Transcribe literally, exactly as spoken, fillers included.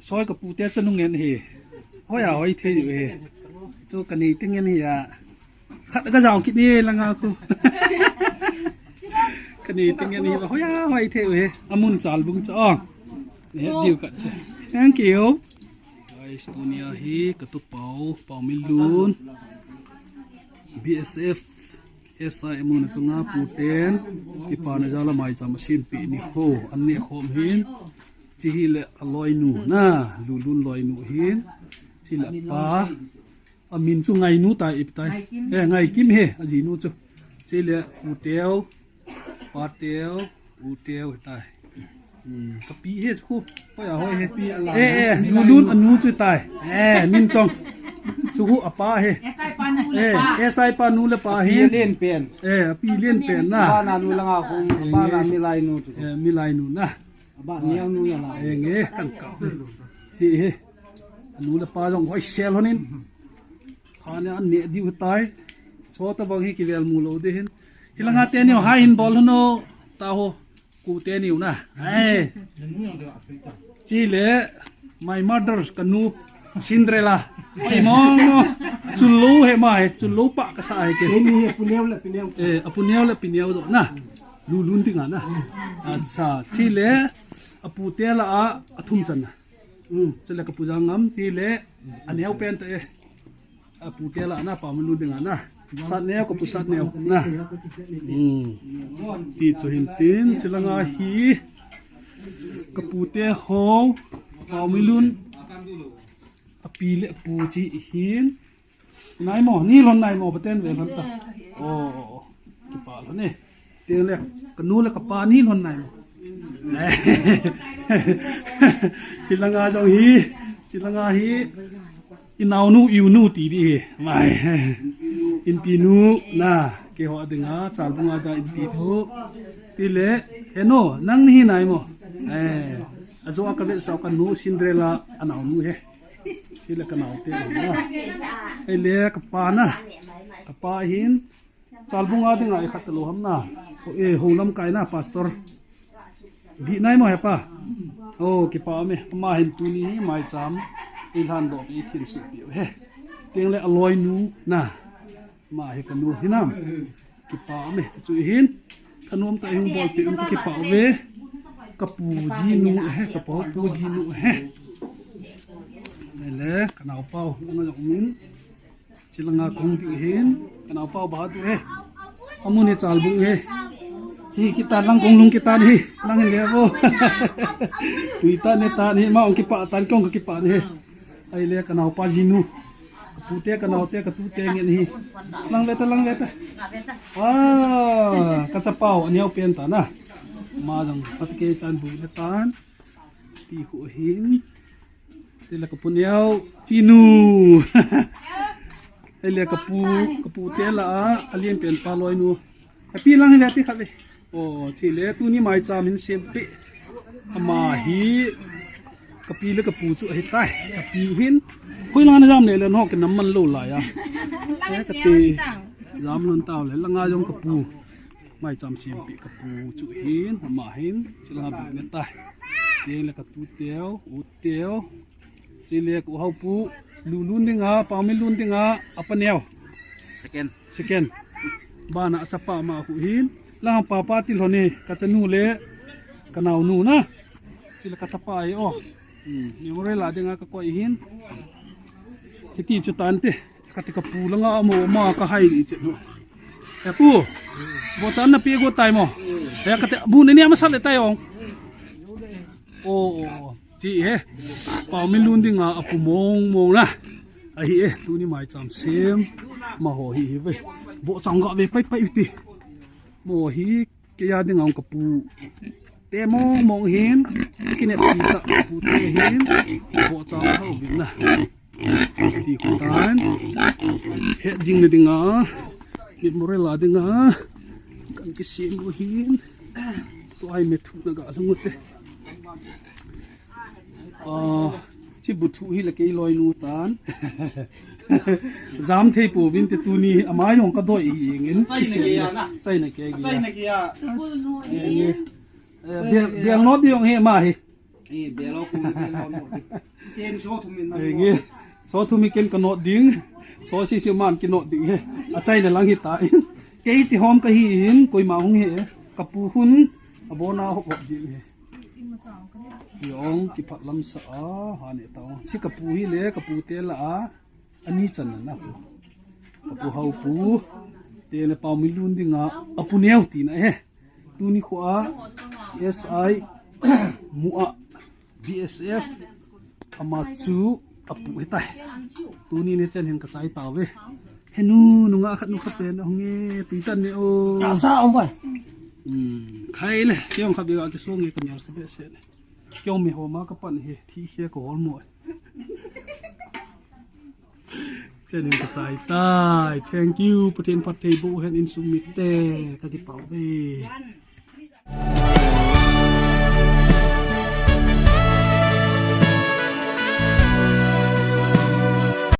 Soi ka pute chanu ngen hi. Hoi a hoi thei u hi. Chu ka nei te ngen hi a. Khat ka jao kit ni langa khu. Ka nei te ngen hi. Hoi a hoi thei u hi. Amun Chalbung chu a. He diu ka che. Thank you. Guys, tunia hi ka tu pau, pau mi lun. B S F S I M na chunga puten, kipana jala maicham asim pi ni ho, an ne khom hin, chi hi le a loinu na, Lulun loinu hin, chi le pa, a min chu Ngainu tai ip tai. Ngaikim. Eh, Ngaikim he, a jinu chu. Chi le puteu, pateu, uteu tai. Hmm, ka pi he chu. Hoi a hoi he. Eh, eh, Lulun anu chu tai. Eh, min chong. Chu hu a pa he. S I pa nu le pa. Eh, S I pa nu le pa he. Pi len pen. Eh, pi len pen na. Ba na nu langa khu, ba na mi lai nu chu. Eh, mi lai nu na. Ba neo nu ya la. Eh, nge kan ka. Chi he. Anu le pa jong hoi sel honin. Kha ne an ne diu tai. Chota bang hi kivel mu lo de hin. Hilanga te ni ha hin bol hono ta ho. Ku te niu na. Ai. Chi le, my mother, ka nu, Cinderella. Ai, mo, mo. Chun lo he ma he, chun lo pa ka sa he ke. Ni he, pu neo le, pi neo. Eh, a pu neo le, pi neo do na. Lulun dinga na. Acha, chi le, a pute la a, a thum chan na. Hmm, chi le ka pu jang ngam, chi le, a neo pen te e. A pute la na, pa mi lun dinga na. Sat neo, ka pu sat neo na. Hmm. Ti chu hin tin, chi langa hi. Ka pute ho, pa mi lun. A pi le pu chi hin. Nai mo, ni lon nai mo, paten ve lon ta. Oh, oh, oh. Kipa lon e. Teng le, ka nu le ka pa ni lon nai mo. Hilanga jong hi, chilanga hi, i nao nu, i u nu ti di hi. Mai. Inpi nu, na, keiho dinga, Chalbung a da inpi thu. Ti le, he no, nang ni hi nai mo. Eh, a jo a ka vel sao ka nu Cinderella, a nao nu he. Chi le ka nao te na. Ei le ka pa na. Ka pa hin. Chalbung a dinga i khat lo ham na. O e ho lam kai na pastor. Di nai mo he pa. O kipa me. Ama hin tuni hi maicham. I lhan do i thin su pi he. Teng le a loinu na. Ma hi ka nu hinam. Kipa me, chu hin. Thanom ta hung bol pe um ka kipa ve. Ka pu ji nu he, ka pu pu ji nu he. Ele, ka nao pau, nga jong min. Chilanga kong ding hin, ka nao pau ba tu he. Amun he Chalbung he. Chi kita lang kong lung kita ni, lang le bo. Tui ta ne ta ni, ma ong kipa tan kong ka kipa ni he. Ai le ka nao pa ji nu. Ka pu te ka nao te ka tu te ngen hi. Lang ve ta, lang ve ta. Ah, ka chapau, a neo pen ta na. Ma jong, pat ke chan bu le tan. Ti hu hin. Te le ka pu neo, ti nu. Ai le ka pu, ka pu te la a, a lien pen pa loinu. Ka pi lang hi le ti khat ve. O, chi le tuni maicham hin sem pe. Ama hi, ka pi le ka pu chu ahi tai. Ka pi hin, hoi lang na jam le le no, ka nam man lo lai a. Eh, ka te, jam lon tau le, langa jong ka pu. Maicham sem pe ka pu chu hin, ama hin, chilanga bu ne tai. Te le ka tu teu, u teu. Chi le ku hau pu, Lulun dinga, pa mi lun dinga, a pa neo. Second. Second. Bana a chapa ma khu hin. Lang pa pa ti lhon ni, ka chanu le, ka nao nu na. Chi le ka chapa ai o. Hmm, memorial a dinga ka koi hin. Hiti chu tan te. Ka te ka pu langa mo ma ka hai li che no. E pu. Bo tan na pi go tai mo. E ka te bu ne ni ama sa le tai ong. O, o, o. Ti he. Pa mi lun dinga a pu mong mong na. Ahi e, tuni maicham sem. Ma ho hi hi ve. Bo chang ga ve pai pai ti. Mo hi ke ya dinga ka pu. Te mong mong hin. Ki ne pi ta pu te hin. Bo chang ho vin na. Ti ko tan. He jing na dinga. Memorial a dinga. Kan ki sem mo hin. To ai me thu na ga lung te. Ah, chi bu thu hi la kei loinu tan. Jam thei pouvin te tuni ama jong ka doi hi ngin. Chai na ke ya na. Chai na ke ya. Chai na ke ya. Eh, eh, bel, bel no di jong he ma hi. Belo ku ni ken lo no. Ken so thum in na. Enge. So thum hi ken ka not ding. So si si man ki not ding he. Achaina lang hita. Kei chi hom kahi in, koima hung he. Ka pu hun abona hop hop ding he. Yong kiphat lam sa a, ha ne ta. Si ka pu hi le, ka pu te la a. Ani chan na pu. Ka pu hau pu. Te le pau mi lun ding a, a pu neo ti na he. Tuni khu a, S I, mu a, B S F, ama chu, a pu he tai. Tuni ne chen hin ka chai ta ve. He nu, nu nga khat nu khat pen, hung e, tui tan ne o. Ka sa ong bai. Hmm, khai le, kiong khat bi ga ki suang e ka mial se be se le. Kiong mi ho ma ka pan he, thi he ko hol mo. Chen hin ka chai tai. Thank you. Pathen phatthei boh hen insung mite. Ka kipah uve.